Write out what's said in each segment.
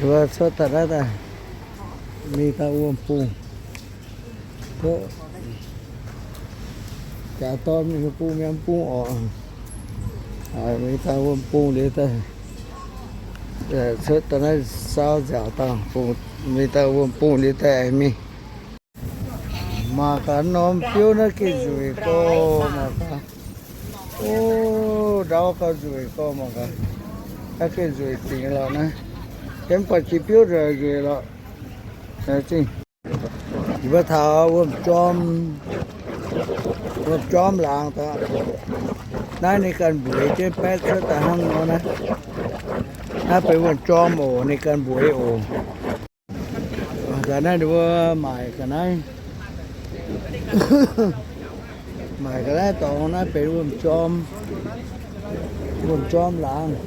Cuotv daaih naaiv daaih, mingh daaih wuom bung. Jaax dorn mingh bung, mienh bung oc. Mingh daaih wuom bung liuz daaih, cuotv daaih naaiv saauv nziaauc dangh, mingh daaih wuom bung liuz daaih mingh. Mangc gaax norm biouv naaiv gengh nzueic gorx mangc gaax. O, ndau gauh nzueic gorx mangc gaax. Naaiv gengh nzueic dingc lorqc naaiv. Mv baac jiex biouv nzueic lorqc. Yie mbuo taux wuom jorm, wuom jorm laangz daaih. Naaiv ninh ganh mbueiz jienv baeqv cuotv daaih hnangv nor naaiv. Naaiv benx wuom jorm oc, ninh ganh mbueiz oc. Ga'naaiv ninh mbuo maaic ga'naaiv, maaic ga'naaiv dorngx naaiv benx wuom jorm, wuom jorm laangz.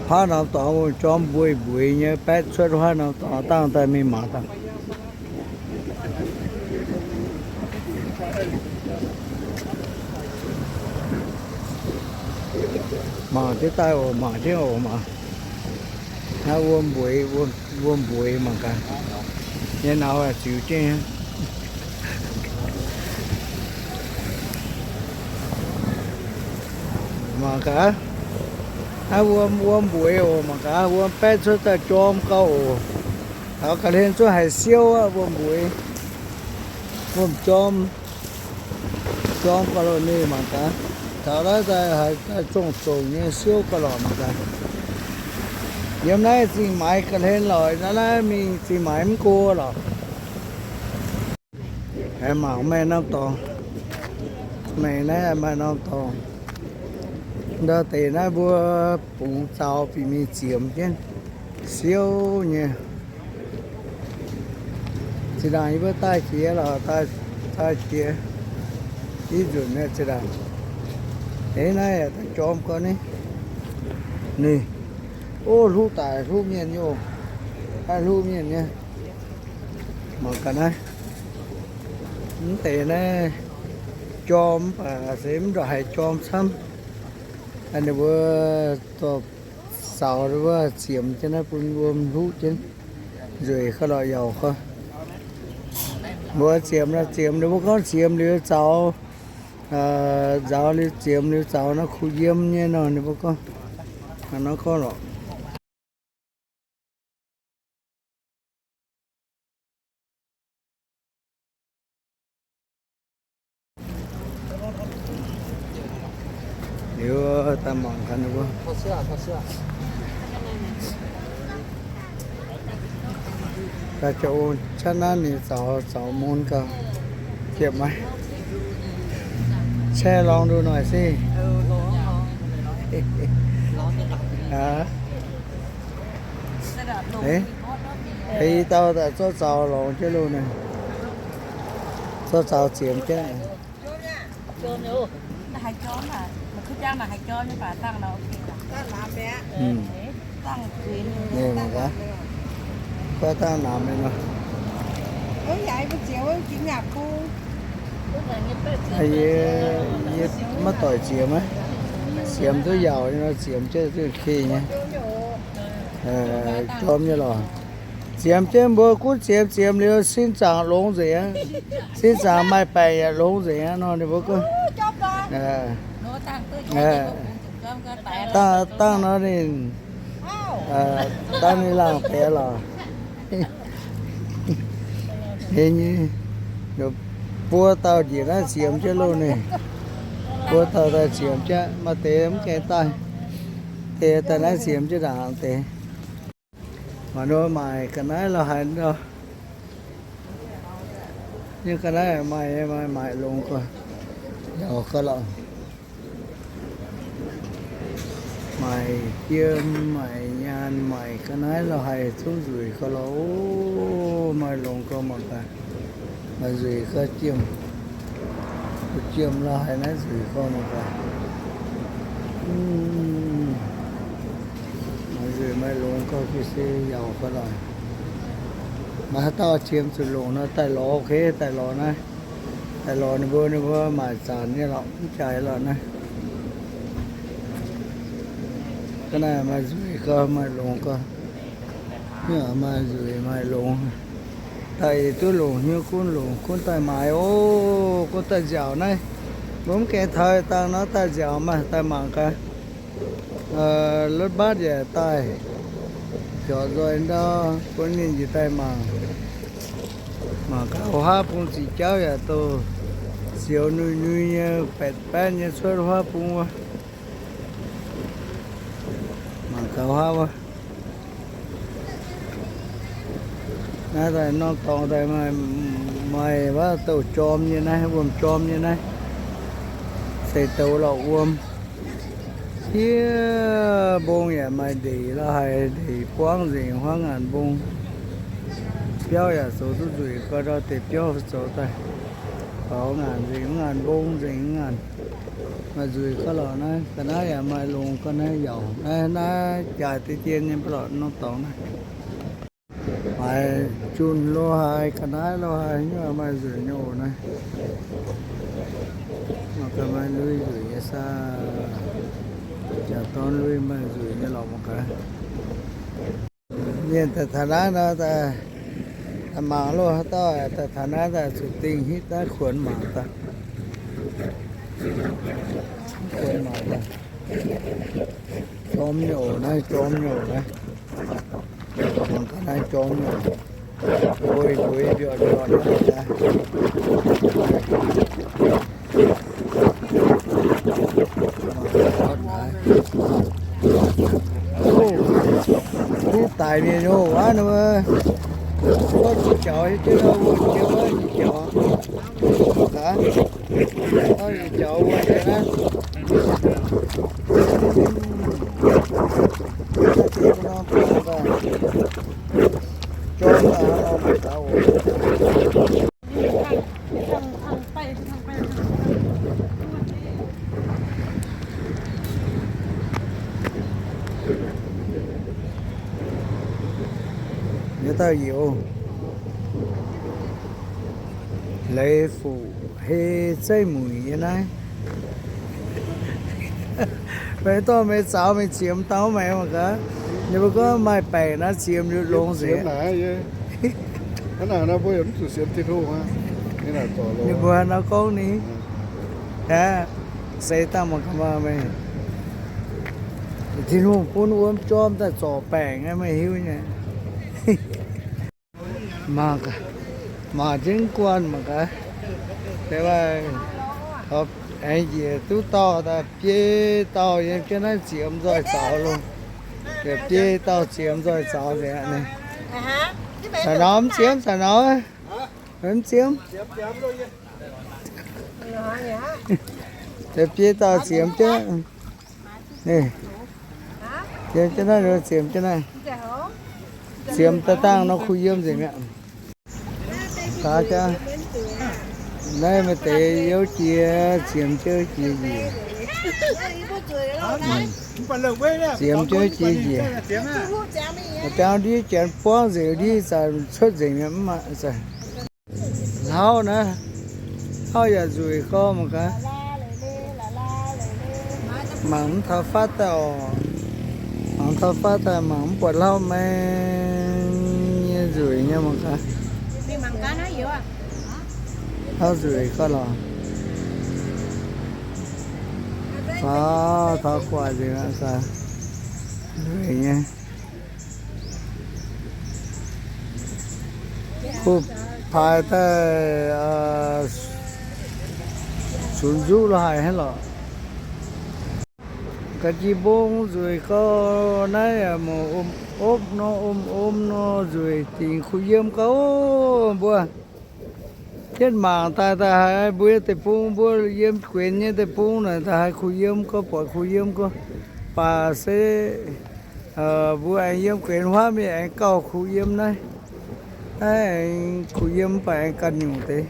Paaiv norm dorngx wuom jorm mbueiz mbueiz nyei, baeqv cuotv paaiv norm dorngx dangh daaih mingh mangc daaih. Mangc jienv daaih oc, mangc jienv oc, mangc. Naaiv wuom mbueiz, wuom mbueiz mangc gaax. Nyei nauz ziux jienv. Mangc gaax, naaiv wuom, wuom mbueiz oc, mangc gaax, wuom baeqv cuotv daaih jorm gauh oc. Taux ga'hlen zungv haiz siouv aqv, wuom mbueiz, wuom jorm, jorm gauh loz-nengh mangc gaax. Taux naaiv daaih haiz daaih zongh zongc nyei siouv gauh lorqc mangc gaax. Yiem naaiv zingh maaiz ga'hlen lorqc, naaiv naaiv mingh zingh maaiz mv go lorqc. Mangc maaih norm dorngx, maaih naaiv maaih norm dorngx. Ndau deix naaiv mbuo bungx zaux bieqc mingh ziemx jienv, siouv nyei. Zinh ndaangc yie mbuo daaih jiex lorqc, daaih jiex, ih nzunc nyei zinh ndaangc. Eix naaiv yaac daaih jorm gau ni. Ninh, o, hluqv daic hluqv mienh nyei, daaih hluqv mienh nyei. Mangc gaax naaiv, mv deix naaiv jorm mv baac se mv ndongc haaix jorm camv. Ninh mbuo dorh zaux wuov ziemx jienv naaiv bun wuom hluqv jienv, nzueic gauh lorqc, yauc gauh. Mbuo ziemx, ziemx ninh mbuo gorngv ziemx liuz zaux, nzaaux liuz ziemx liuz zaux nor kuh yiem nyei nor ninh mbuo gorngv. Hnangv nor gorngv lorqc. Liuz daaih mangc gaax ninh mbuo. Daaih jauv-ong qaqv naaiv ninh zaux, zaux mun gau. Jiepv maiv? Cai lorngx nduqc noic se. Aa, i dauh daaih zorqv zaux lorngx jienv loh naaiv. Zorqv zaux ziemx jienv. Gorngv dangh namx nyei nor. Yie, yie maiv doic ziemx aqv. Ziemx duqv yaauc nyei nor, ziemx jienv duqv kei nyei. Jorm nyei lorqc. Ziemx jienv mbuo gunv ziemx, ziemx liuz sin zaangc longx nzengc aqv. Sin zaangc maaih baengc yaac longx nzengc aqv nor ninh mbuo gorngv. Dangh, dangh nor ninh, dangh ninh laangh deix lorqc. Buo dauh njiec naaiv ziemx jienv loh naaiv. Buo dauh daaih ziemx jienv, maaih deix mv gaengh daaih. Deix daaih naaiv ziemx jienv ndaangc deix. Maaih nor maaic ga'naaiv lorh haaix nor. Nyei ga'naaiv maaih, maaih, maaih longx gau, yauc gau lorqc. Maaic jiem, maaic nyaanh, maaic ga'naaiv lorh haaix zungv nzueic gau lorqc. O, maaih longx gau mangc gaax. Maaih nzueic gau jiem. Jiem lorh haaix naaiv nzueic gau mangc gaax. Maaih nzueic maaih longx gau, ga'sie yauc gau lorqc. Maaih haaix dauh jiem zuqc longc nor daaih lorz, okay, daaih lorz naaiv. Daaih lorz ninh mbuo, ninh mbuo maaic zanc nyei lorqc, mv jaaix lorqc naaiv. Ga'naaiv maaih nzueic gau, maaih longx gau. Maaih nzueic maaih longx. Daaih duqv longc hnyouv gunv longc gunv daaih maaiz oc. Gunv daaih nziaauc naaiv. Mbuo mv gaengh taux dangh nor daaih nziaauc maah, daaih mangc gaax. Lotv mbaatv yaac daaih, biaux nzoih ndau, bun ninh njiec daaih mangc. Mangc gaax, haav bung ziqc jauv yaac doh, sioux nui nui nyei, baetc baetv nyei cuotv haav bung wuov. Mangc gaax haav wuov. Naaiv daaih norm dorngx daaih maaih, maaih waav douh jorm nyei naaiv, wuom jorm nyei naaiv. Seix douz lorqc wuom. Yie mbong yaac maaih ndeic la'haic, ndeic buangv nzengc, huaav ngaanc mbong. Biauv yaac zoux duqv nzueic, gau ndau deix biauv zoux daaih. Faaux ngaanc nzengc, ngaanc mbong nzengc, ngaanc maaih nzueic gau lorqc naaiv. Ga'naaiv yaac maaih longx gau naaiv yauc. Naaiv, naaiv jaaix deix dien nyei mv baac lorqc norm dorngx naaiv. Haaix junh lo haaix, ga'naaiv lo haaix, nyungc maaih nzueic nyei oc naaiv. Mangc gaax maaih lui nzueic nyei saah. Jaax dorn lui maaih nzueic nyei lorqc mangc gaax. Mienh daaih taux naaiv nor, daaih mangc loh haaix dauh daaih taux naaiv daaih zuqc dingh hitv naaiv kuonx mangc daaih. Kuonx mangc daaih. Jorm nyei oc naaiv, jorm nyei oc naaiv. Mangc gaax naaiv jorm nyei oc. Mbueiz mbueiz mbiorqc mbiorqc naaiv daaih. Kuv daic mienh nyei waav nor, gorngv jiex jaux jienv wuov jiex wuov jiex jaux. Gorngv jiex jaux wuov jiex naaiv. Jorm daaih hnangv nor mangc gaax oc. Yietc dauh youz, leiz fuqv hei zeiv muic nyei naaiv. Meih dorh meih zaux mingh ziemx dauh maengx mangc gaax. Ninh mbuo gorngv maaih baengc naaiv ziemx liuz longx nzengc. Ninh mbuo haaix nor gorngv ni? Aa, seix dangh mangc gaax maah meih. Tin-Hungh bun wuom jorm daaih zorc baengc aqv, meih hiuv nyei. Mangc, mangc jienv guanh mangc gaax. Aengx njiec duqv dauh daaih biei dauh yiem jienv naaiv ziemx nzoih zaux loh. Biei dauh ziemx nzoih zaux nzengc aqv. Zanc nauz mv ziemx, zanc nauz mv ziemx. Biei dauh ziemx jienv. Ziemx jienv naaiv, ziemx jienv naaiv. Ziemx daaih dangh nor kuh yiem nzengc mi'aqv. Naaiv maaih deix youv jiex, ziemx jienv jiex njiec. Ziemx jienv jiex njiec. Jangx ndiev janx buangv nzengc, ndiev zanc cuotv nzengc mi'aqv, mv maaih zanc. Hlauv naaiv, hlauv yaac nzueic gorngv mangc gaax. Mangc mv taux fatv daaih oc. Mangc taux fatv daaih mangc mv buatc hlauv maeng nyei nzueic nyei mangc gaax. Hlauv nzueic gorngv lorqc. Taux, taux gu'nguaaic nzengc aqv, nzueic nyei. Kuv paaix daaih, sunx nzuqv lo haic hnangv lorqc. Ga'njiex mbong nzueic gau, naaiv yaac mouc om om nor, om om nor, nzueic dingc kuh yiem gau mbuo. Jienv mangc daaih, daaih haiz mbuo nyei deic-bung, mbuo yiem guenx nyei deic-bung naaic, daaih haiz kuh yiem gau, buatc kuh yiem gau. Baac se mbuo aengx yiem guenx huaav mingh aengx gauh kuh yiem naaiv. Naaiv aengx kuh yiem, mv baac aengx ganh nyungc deix.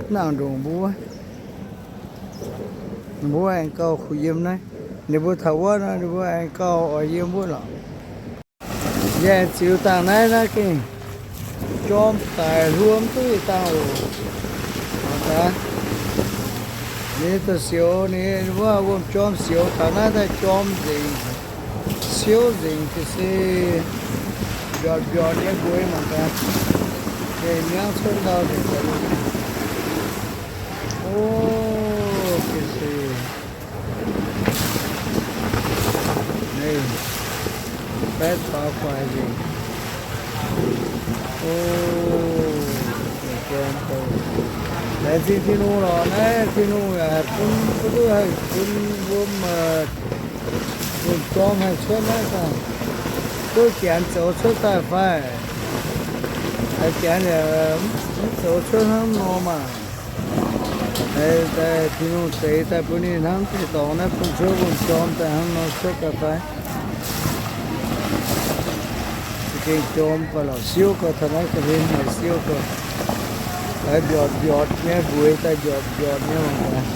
Nangc ndongc mbuo, mbuo aengx gauh kuh yiem naaiv. Ninh mbuo taux wuov nor, ninh mbuo aengx gauh oix yiem wuov lorqc. Yie aengx ziux dangh naaiv, naaiv gengh jorm daic hluom duqv dangh oc. Mangc gaax, ninh daaih sioux, ninh wuov wuom-jorm sioux taux naaiv daaih jorm nzengc, siouv nzengc jiez se. Mbiortc mbiortc nyei mbueix mangc gaax. Gengh miangv cuotv ndau nzengc daaih. O, gengh se. Naaiv baetv faaux guaix nzengc. O, laengz zingh Tin-Hungh lorqc. Naaiv Tin-Hungh yaac haih bun, bun duqv haih bun wuom, bun jorm haih cuotv naaiv daaih. Duqv Janx zoux cuotv daaih fai? Haiz Janx yaac mv zoux cuotv hnangv nor maah. Haiz daaih Tin-Hungh zeix daaih bun ninh hnangv deix dorngx naaiv bun cuotv wuom jorm daaih hnangv nor cuotv daaih fai? Gengh jorm ba'lauc siouv gau, taux naaiv ga'hlen haic siouv gau. Haiz mbiortc mbiortc nyei mbueix daaih, mbiortc mbiortc nyei mangc gaax.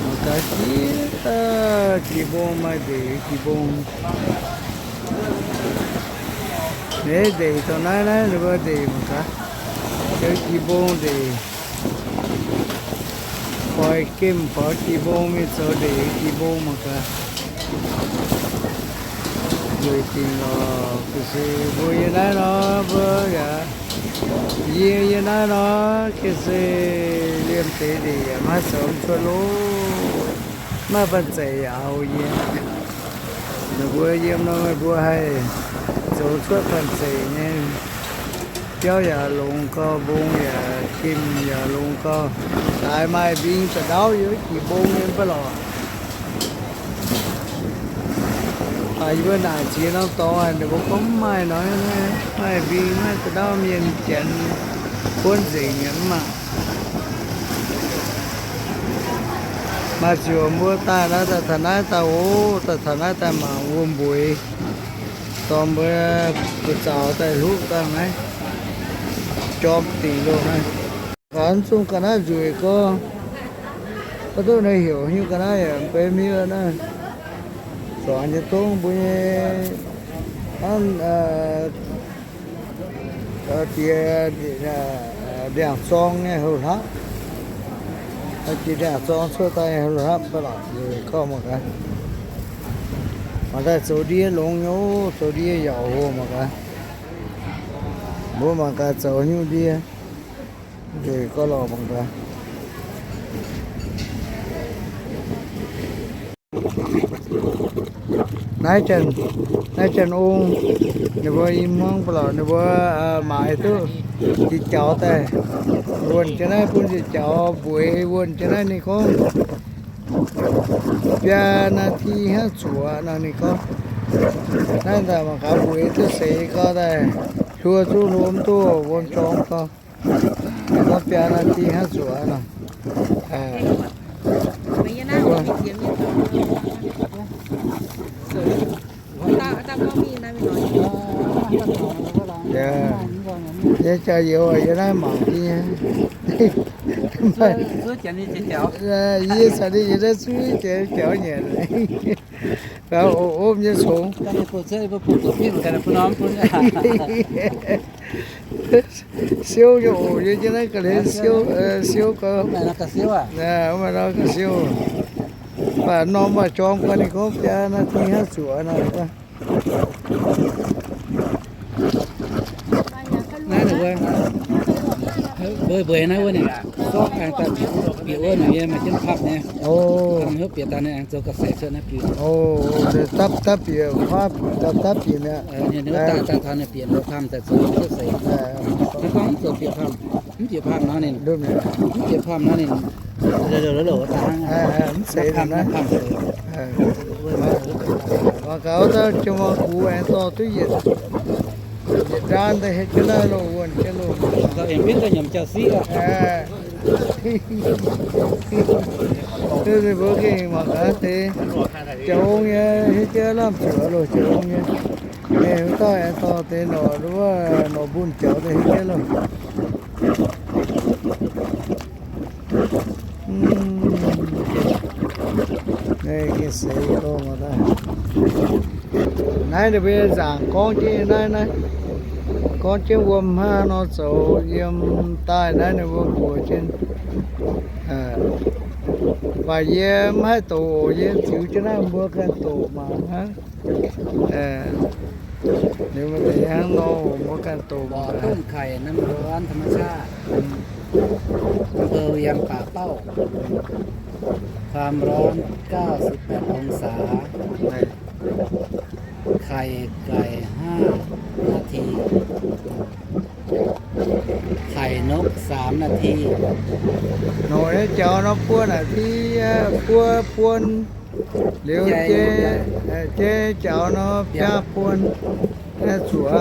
Mangc gaax jiex, jiex mbong maaih ndeic, jiex mbong. Naaiv ndeic dongh naaiv, naaiv ninh mbuo ndeic mangc gaax. Jiex mbong ndeic. Oix gemh faaux jiex mbong mingh zoux ndeic jiex mbong mangc gaax. Weic dingc lorqc, ga'sie mbuo yie naaiv nor, mbuo yaac yie, yie naaiv nor, ga'sie liemh deix ndeic yaac maiv zoux cuotv loh. Maiv banh zeic yaac auv yie. Ninh mbuo yiem nor meih mbuo haih zoux cuotv banh zeic nyei. Biauv yaac longx gau, mbong yaac gemh yaac longx gau. Daaix maaih mbing da'ndauv yiem jiex mbong nyei mv baac lorqc. Baac yie mbuo naaic ziex norm dorngx ninh mbuo gorngv mv maaih nor, maaih mbing maaih da'ndauv mienh janx buonv nzengc nyei mv baac. Maaih ziouc mbuo daaih naaiv daaih taux naaiv daaih oc, daaih taux naaiv daaih mangc wuom mbueix. Dorh mbuo gu'zaux daaih hluqv daaih naaiv jorm dingc loh naaiv. Gaax mv zungh ga'naaiv nzueic gorngv, maiv duqv naaiv heuc hiuv ga'naaiv yaac mbeix miuc naaiv. Zuangx nyei dongv mbuo nyei hnangv diex ndiangx-zorng nyei houh hlapv. Diex ndiangx-zorng cuotv daaih nyei houh hlapv ba'laqc nzueic gorngv mangc gaax. Mangc daaih zoux ndie longx nyei, zoux ndie yaac hoc mangc gaax. Mbuo mangc gaax zoux nyungc ndie. Nzueic gorngv lorqc mangc gaax. Naaiv janx, naaiv janx ong, ninh mbuo i hmuangv ba'laqc ninh mbuo mangc duqv njiec jaux daaih. Wuonh jienv naaiv bun njiec jaux mbueix wuonh jienv naaiv ninh gorngv biaa นาที hnangv zuoqc nor ninh gorngv. Naaiv daaih mangc gaax mbueix duqv seix gau daaih, hluo zuqc hluo mv duqv wuom jorm gau. Ninh gorngv biaa นาที hnangv zuoqc nor. Yie jaax youz yie naaiv mangc jienv nyei. Yie caux ninh yie naaiv zuqv jiex jaux nyanc. Opv nyei congx. Siouv nyei oc, yie jienv naaiv ga'hlen siouv, siouv gau. Maaih nor ga'siouv. Mv baac norm maaih jorm gau ninh gorngv biaa นาที hnangv zuoqc nor. Naaiv ninh mbuo, mbuo, mbuo naaiv wuov ninh, zorqv aengx daaih bieqc wuov ninh nyei maaih jienv pamh nyei. Pamh hnyouv bieqc daaih ninh aengx zoux ga'seix cuotv naaiv bieqc. Dapv, dapv bieqc, dapv, dapv bieqc mi'aqv. Ninh hnyouv daaih, daaih taux ninh bieqc ninh mbuo pamh daaih zoux cuotv seix. Ninh gorngv mv zoux bieqc pamh, mv bieqc pamh nor ninh, mv bieqc pamh nor ninh, mv zeiz pamh, pamh seix. Mangc gaax wuov dauh jiem muangh gux aengx dorh duqv yietc, yietc ndaan daaih hietv jienv naaiv loh wuonh jienv loh. Ninh mbuo gengh mangc gaax deix jaux ong nyei hietv jienv lamh zuqc loh, jaux ong nyei. Ninh wuov dauh aengx dorh deix norqc, wuov norqc mbunh jaux daaih hietv jienv loh. Naaiv ninh mbuo nzaangc gorngv jienv naaiv, naaiv gorngv jienv wuom hnangv nor zoux yiem daaih naaiv ninh mbuo mbuox jienv. Mv baac yie mv haih doqc, yie ziux jienv naaiv mbuo ganh doqc mangc hnangv. Liuz maaih deix hnangv nor, mbuo ganh doqc mangc. บ่อต้มไข่น้ำร้อนธรรมชาติ อำเภอเวียงป่าเป้า ความร้อนเก้าสิบแปดองศา ไข่ไก่ห้านาที ไข่นกสามนาที Noic nyei jaux nor buo naaic ti, buo buon. Liuz jei, jei jaux nor biaa buon. Naaiv zuqc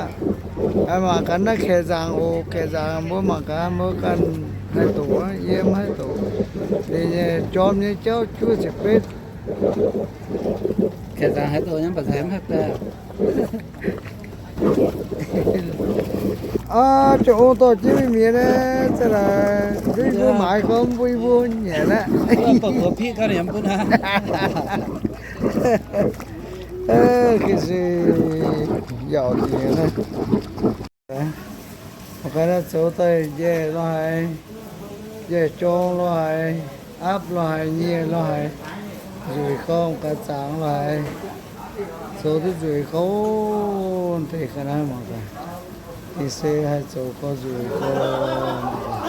aqv. Mangc gaax naaiv kaeqv nzaangc oc, kaeqv nzaangc mbuo mangc gaax, mbuo ganh haih doqc, yie mv haih doqc. Ninh nyei jorm nyei jauv juov ziepc betv. Kaeqv nzaangc haih doqc nyei, mv baac mv haih baeqc. Aa, jangx ong dorh jienv mingh mietc naaiv, za'gengh nduov mbuo maaiz gorngv mbuo, mbuo nyanc aqv. Ga'naaiv se yauc dingc naaiv. Mangc gaax naaiv zoux daaih njaih lo haaix, njaih jorng lo haaix, aapv lo haaix, nyieh lo haaix, nzueic gorngv gaax zaangc lo haaix, zoux duqv nzueic gorngv deix ga'naaiv mangc gaax. Ninh se haih zoux gorx-nzueic gorngv.